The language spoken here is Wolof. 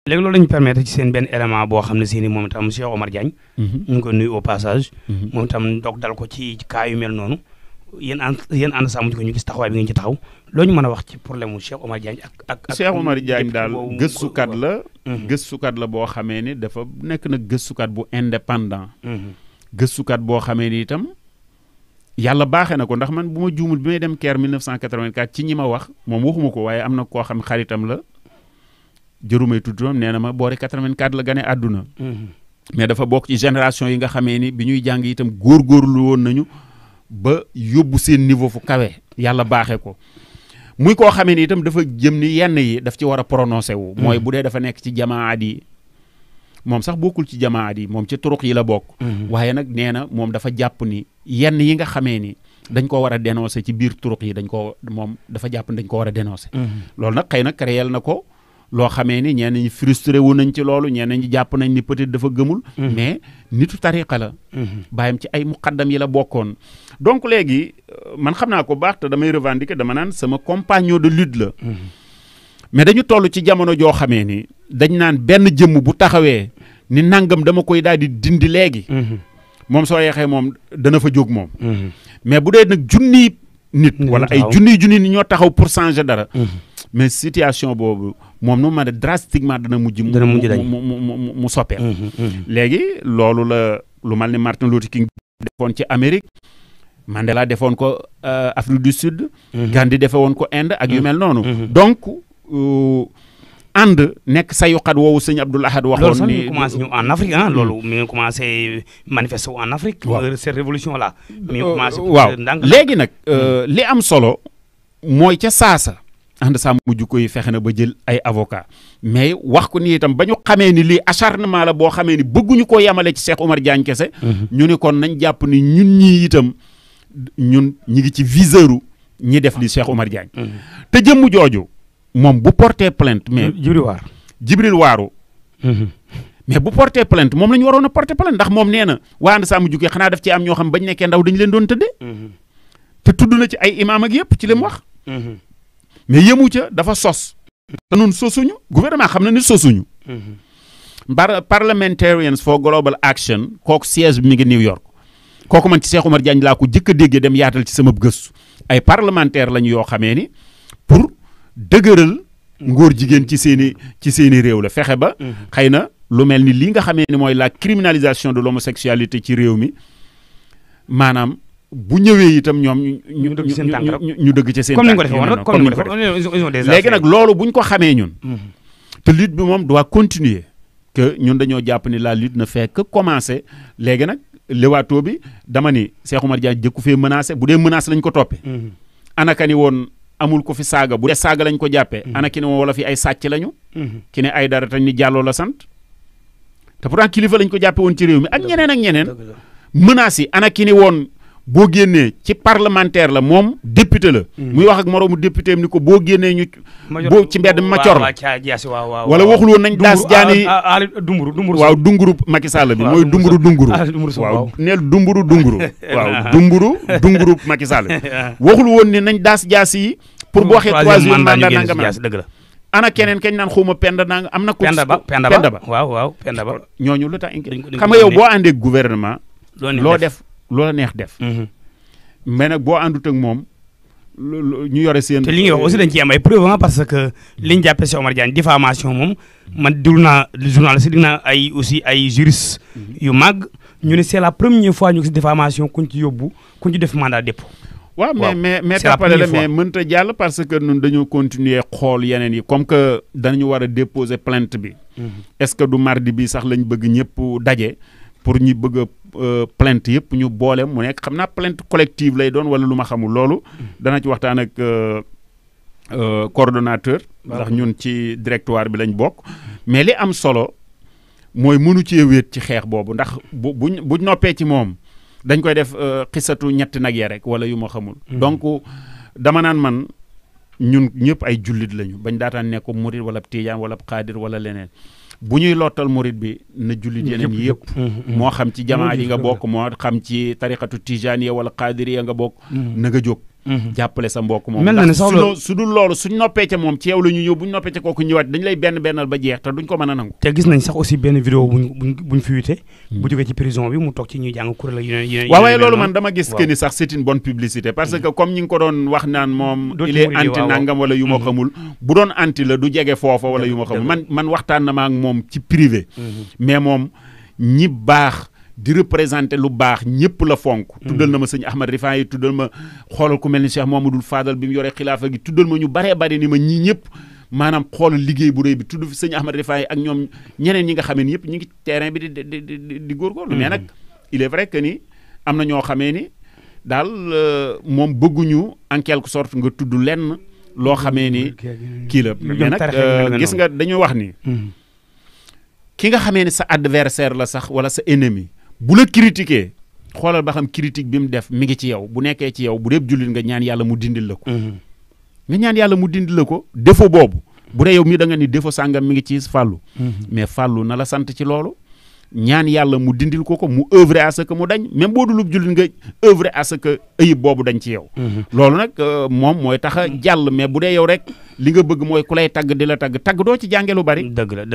léegi loolu lañu permettre ci seen benn élément boo xam ne si ni moom itam Cheikh Omar Diagne ñu ngi ko nuyu au passage moom itam dog dal ko ci cas yu mel noonu yéen ànd sàmm ko ñu gis taxawaay bi ngeen ci taxaw loolu ñu mën a wax ci problème mu Cheikh Omar Diagne ak Cheikh Omar Diagne daal gëstukat la boo xamee ni dafa nekk nag gëstukat bu indépendant gëstukat boo xamee ni itam yàlla baaxee na ko ndax man bu ma juumul bi may dem Caire 1984 ci ñi ma wax moom waxuma ko waaye am na koo xam xaritam la jërumay tuddoom nee na ma boori 84 la gane àdduna mais dafa bokk ci génération yi nga xamee ni bi ñuy jàng itam góorgóorlu woon nañu ba yóbbu seen niveau fu kawe yàlla baaxee ko muy koo xamee ni itam dafa jëm ni yenn yi daf ci war a prononcé wu mooy bu dee dafa nekk ci jamaat yi moom sax bokkul ci jamaat yi moom ci turuq yi la bokk waaye nag nee na moom dafa jàpp ni yenn yi nga xamee ni dañ ko war a dénoncer ci biir turuq yi moom dafa jàpp ni dañ ko war a dénoncer loolu nag xëy na créel na ko loo xamee ni ñenn ñi frustré wu nañ ci loolu ñenn ñi jàpp nañ ni peut-être dafa gëmul mais nitu tariqa la bàyyam ci ay muqaddam yi la bokkoon donc léegi man xam naa ko baax te damay revendiquer dama naan sama compagnon de lutte la mais dañu toll ci jamono joo xamee ni dañ naan benn jëmm bu taxawee ni nangam dama koy daal di dindi léegi moom soo yeexee moom dana fa jóg moom mais bu dee nag junniy nit wala ay junniy nit ñoo taxaw pour changer dara mais situation boobu moom nu ma ne drastiquement dana mujj mu soppeel léegi loolu la lu mal ni Martin Luther King defoon ci Amérique Mandela defoon ko Afrique du Sud Gandhi defe woon ko Inde ak yu mel noonu donc ànd nekk sayuqat woowu sëñ Abdoul Ahad waxoon ni loolu commencé ñu en Afrique ah loolu mi ngi commencé manifester en Afrique cette révolution là mi ngi commencé waaw léegi nag li am solo mooy ca saasa ànd sàmm jikko yi fexe na ba jël ay avocat mais wax ko ni itam ba ñu xamee ni lii acharnement la boo xamee ni bëgguñu koo yemale ci Cheikh Omar Diagne kese ñu ni kon nañ jàpp ni ñun ñii itam ñun ñi ngi ci viseuru ñi def li Cheikh Omar Diagne te jëmm jooju moom bu porté plainte mais Jibril Waaru mais bu porté plainte moom la ñu waroon a porté plainte ndax moom nee na waa ànd sàmm jikko xanaa daf ci am ñoo xam bañ nekkee ndaw dañu leen doon tëddee te tudd na ci ay imaam ak yëpp ci li mu wax mais yemu ca dafa sos te noonu sosuñu gouvernement xam na ni sosuñu Parliamentarians for Global Action kooku siège bi mi ngi New York kooku man ci Cheikh Omar Diagne laa ko jëkk a déggee dem yaatal ci sama gëstu ay parlementaire lañu yoo xamee ni pour dëgëral ngóor jigéen ci seeni réew la fexe ba xëy na lu mel ni lii nga xamee ni mooy la criminalisation de l'homosexualité ci réew mi maanaam bu ñëwee itam ñoom ñu dëgg seen tànk comme ni nga ko defee woon léegi nag loolu buñ ko xamee ñun te lutte bi moom doit continuer que ñun dañoo jàpp ni la lutte ne fait que commencer léegi nag lewaatoo bi dama ni Cheikh Omar Diagne jëkku fee menacé bu dee menace lañ ko toppee anaka ni woon amul ko fi saaga bu dee saaga lañ ko jàppee ana ki ne woon wala fi ay sàcc lañu ki ne ay dara tañ ni jàlloo la sant te pourtant kilifa lañ ko jàppe woon ci réew mi ak ñeneen menaces yi ana ki ni woon boo génnee ci parlementaire la moom député la muy wax ak moroomu député am ni ko boo génnee ñu boo ci mbedd mi ma cor la wala waxul woon nañ daas jaani waaw dunguru Macky Sall bi mooy dunguru waaw neel dunguru waaw dunguru Macky Sall waxul woon ni nañ daas jaas yi pour boo waxee troisième mandat nangam dëgg la ana keneen kañ naan xawma penda nanga am na ko penda ba waaw penda ba ñooñu lu tax xam nga yow boo àndee gouvernement loo def loola neex def mais nag boo àndut ak moom ñu yore seen te li nga wax aussi dañ ci am ay preuve parce que liñ jàppee Cheikh Omar Diagne diffamation moom man déglu naa journaliste déglu naa ay aussi ay juriste yu mag ñu ne c'est la première fois ñu gis diffamation kuñ ci yóbbu kuñ ci def mandat dépôt waaw mais tapale la mais mënta jàll parce que ñun dañoo continuer xool yeneen yi comme que danañu war a déposer plainte bi est-ce que du mardi bi sax lañ bëgg ñëpp daje pour ñu bëgg a plainte yëpp ñu boole mu nekk xam naa plainte collective lay doon wala lu ma xamul loolu dana ci waxtaan ak coordonnateur ndax ñun ci directoire bi lañ bokk mais li am solo mooy mënu cee wéet ci xeex boobu ndax buñ noppee ci moom dañ koy def xisatu ñetti nag ya rek wala yu ma xamul donc dama naan man ñun ñëpp ay jullit lañu bañ daataan nekk murid wala tijaan wala xaadir wala leneen bu ñuy lottal murid bi na jullit yeneen yëpp moo xam ci jamaa ji nga bokk moo xam ci tariqatu tijaniya wala qaadiriya nga bokk na nga jóg jàppale sa mbokk moom mel na ne sax su dul loolu suñ noppee ca moom ci yow la ñu ñëw buñ noppee ca kooku ñëwaat dañ lay bennal ba jeex te duñ ko mën a nangu. te gis nañ sax aussi benn vidéo buñ fuité bu jógee ci prison bi mu toog ci ñuy jàng kuréel ak yeneen waaw waaye loolu man dama gis que ni sax c'est une bonne publicité parce que comme ñi ngi ko doon wax naan moom il est anti nangam wala yu ma xamul bu doon anti la du jege foofa wala yu ma xamul man waxtaan na ma ak moom ci privé mais moom ñi baax di représenter lu baax ñëpp la fonk tuddal na ma sëñ Ahmad Rifaa yi tuddal ma xoolal ku mel ni Cheikh Mamadou Fadal bi mu yore xilaafa gi tuddal ma ñu baree bari ni ma ñii ñëpp maanaam xoolal liggéey bu rëy bi tudd fi sëñ Ahmad Rifaa yi ak ñoom ñeneen ñi nga xamee ni yëpp ñi ngi terrain bi di góorgóorlu mais nag il est vrai que ni am na ñoo xamee ni daal moom bëgguñu en quelque sorte nga tudd lenn loo xamee ni kii la mais nag gis nga dañu wax ni ki nga xamee ni sa adversaire la sax wala sa ennemi bu la critiquer xoolal ba xam critique bi mu def mi ngi ci yow bu nekkee ci yow bu dee jullit nga ñaan yàlla mu dindil la ko nga ñaan yàlla mu dindil la ko défaut boobu bu dee yow mii da nga ni défaut sàngam mi ngi ci fàllu mais fàllu na la sant ci loolu ñaan yàlla mu dindil ko mu œuvrer à ce que mu dañ même boo dulub jullit nga œuvrer à ce que ayib boobu dañ ci yow loolu nag moom mooy tax a jàll mais bu dee yow rek li nga bëgg mooy ku lay tagg di la tagg doo ci jànge lu bari dëgg la